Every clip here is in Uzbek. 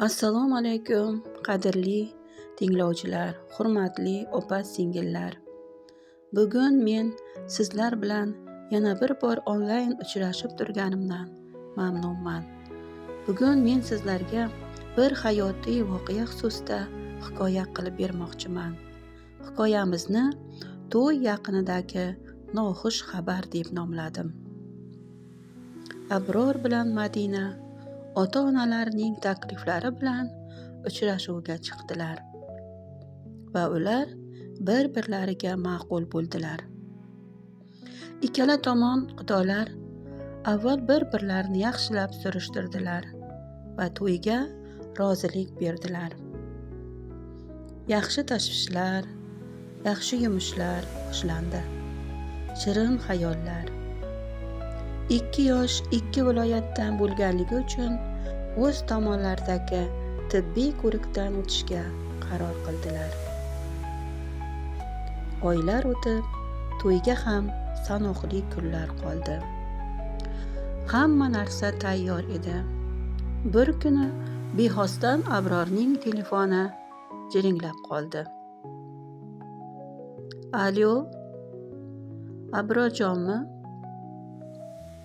Assalomu alaykum, qadrli tinglovchilar, hurmatli opa-singillar. Bugun men sizlar bilan yana bir bor onlayn uchrashib turganimdan mamnunman. Bugun men sizlarga bir hayotiy voqea xususida hikoya qilib bermoqchiman. Hikoyamizni to'y yaqinidagi noxush xabar deb nomladim. Abror bilan Madina ota-onalarining takliflari bilan uchrashuvga chiqdilar va ular bir-birlariga ma'qul bo'ldilar. Ikkala tomon qudolar avval bir-birlarini yaxshilab surishtirdilar va to'yga rozilik berdilar. Yaxshi tashvishlar, yaxshi yumushlar boshlandi. Shirin xayollar. Ikki yosh ikki viloyatdan bo'lganligi uchun o'z tomonlaridagi tibbiy ko'rikdan o'tishga qaror qildilar. Oylar o'tib, to'yga ham sanoqli kunlar qoldi. Hamma narsa tayyor edi. Bir kuni bexosdan Abrorning telefoni jiringlab qoldi. Alo, Abrorjonmi?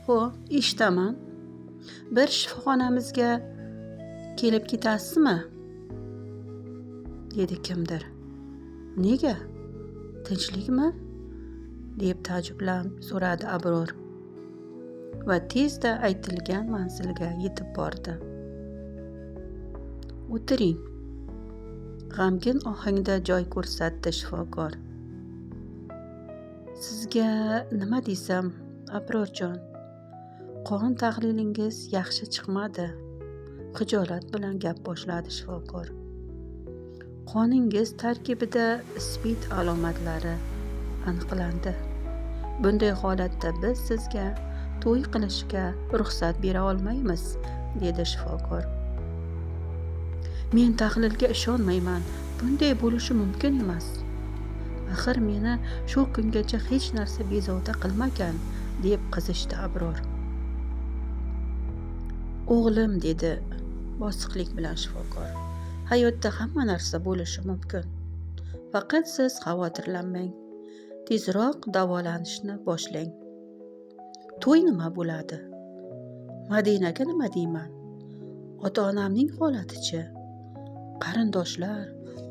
Xo'p, eshitaman. Bir shifoxonamizga kelib ketasizmi? Dedi kimdir. Nega? Tinchlikmi? Deb taajjublanib so'radi Abror va tezda aytilgan manzilga yetib bordi. O'tiring. G'amgin ohangda joy ko'rsatdi shifokor. Sizga nima desam, Abrorjon, qon tahlilingiz yaxshi chiqmadi. Xijolat bilan gap boshladi shifokor. Qoningiz tarkibida SPID alomatlari aniqlandi. Bunday holatda biz sizga to'y qilishga ruxsat bera olmaymiz, dedi shifokor. Men tahlilga ishonmayman. Bunday bo'lishi mumkin emas. Axir meni shu kungacha hech narsa bezovta qilmagan, deb qizishdi Abror. O'g'lim, dedi bosiqlik bilan shifokor. Hayotda hamma narsa bo'lishi mumkin. Faqat siz xavotirlanmang. Tezroq davolanishni boshlang. To'y nima bo'ladi? Madinaga nima deyman? Ota-onamning holati-chi? Qarindoshlar,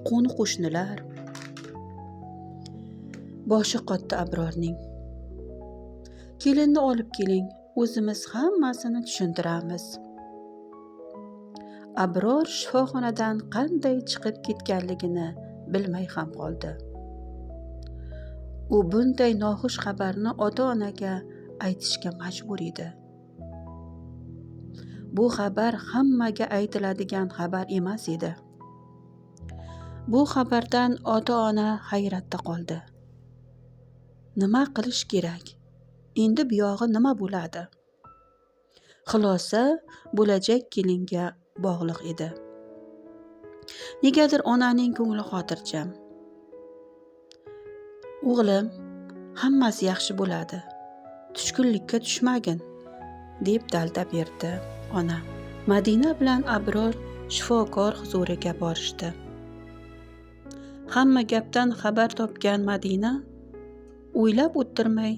qo'ni-qo'shnilar. Boshi qotdi Abrorning. Kelinni olib keling, o'zimiz hammasini tushuntiramiz. Abror shifoxonadan qanday chiqib ketganligini bilmay ham qoldi. U bunday noxush xabarni ota-onaga aytishga majbur edi. Bu xabar hammaga aytiladigan xabar emas edi. Bu xabardan ota-ona hayratda qoldi. Nima qilish kerak? Endi buyog'i nima bo'ladi? Xulosa bo'lajak kelinga bog'liq edi. Negadir onaning ko'ngli xotirjam. O'g'lim, hammasi yaxshi bo'ladi. Tushkunlikka tushmagin, deb dalda berdi ona. Madina bilan Abror shifokor huzuriga borishdi. Hamma gapdan xabar topgan Madina o'ylab o'tirmay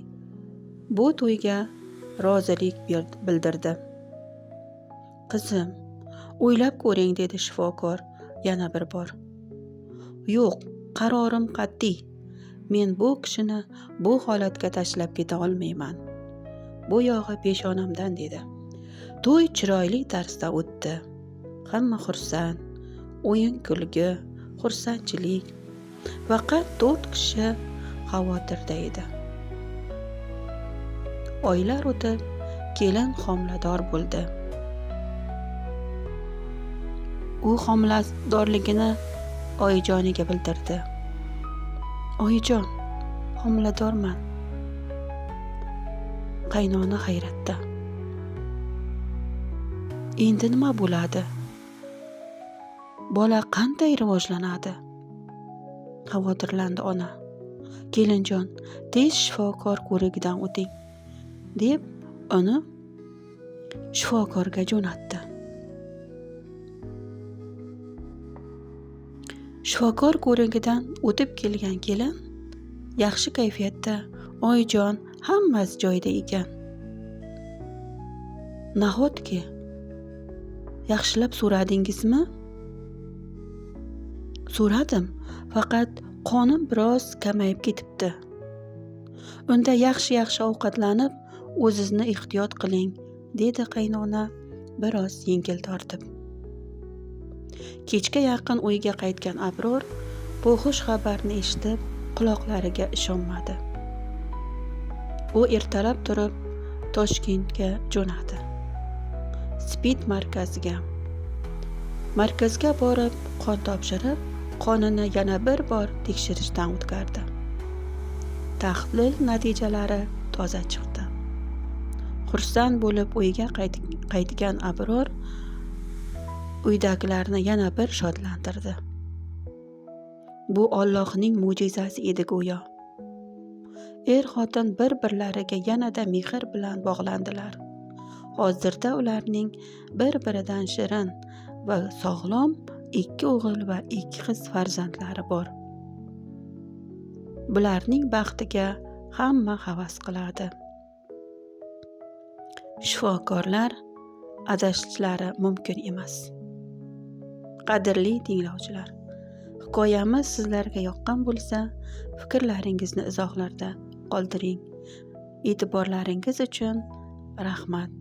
bu to'yga rozilik bildirdi. Qizim, o'ylab ko'ring, dedi shifokor yana bir bor. Yo'q, qarorim qat'iy. Men bu kishini bu holatga tashlab keta olmayman. Bu yog'i peshonamdan, dedi. To'y chiroyli tarzda o'tdi. Hamma xursand, o'yin kulgi, xursandchilik. Faqat 4 kishi xavotirda edi. Oylar o'tib, kelin homilador bo'ldi. U homiladorligini oyijoniga bildirdi. Oyijon, homiladorman. Qaynona hayratda. Endi nima bo'ladi? Bola qanday rivojlanadi? Xavotirlandi ona. Kelinjon, tez shifokor ko'rigidan o'ting, deb uni shifokorga jo'natdi. Shifokor ko'rigidan o'tib kelgan kelin yaxshi kayfiyatda, "Oyijon, hammasi joyida ekan." "Nahotki? Yaxshilab so'radingizmi?" "So'radim, faqat qonim biroz kamayib ketibdi." "Unda yaxshi-yaxshi ovqatlanib, o'zizni ehtiyot qiling", dedi qaynona biroz yengil tortib. Kechga yaqin uyga qaytgan Abror bu xush xabarni eshitib, quloqlariga ishonmadi. U ertalab turib Toshkentga jo'nadi. SPID markaziga. Markazga borib, qon topshirib, qonini yana bir bor tekshirishdan o'tkazdi. Tahlil natijalari toza chiqdi. Xursand bo'lib uyga qaytgan Abror uydagilarni yana bir shodlantirdi. Bu Allohning mo'jizasi edi go'yo. Er-xotin bir-birlariga yanada mehr bilan bog'landilar. Hozirda ularning bir-biridan shirin va sog'lom 2 o'g'il va 2 qiz farzandlari bor. Bularning baxtiga hamma havas qiladi. Shifokorlar adashishlari mumkin emas. Qadrli tinglovchilar, hikoyamiz sizlarga yoqqan bo'lsa, fikrlaringizni izohlarda qoldiring. E'tiborlaringiz uchun rahmat.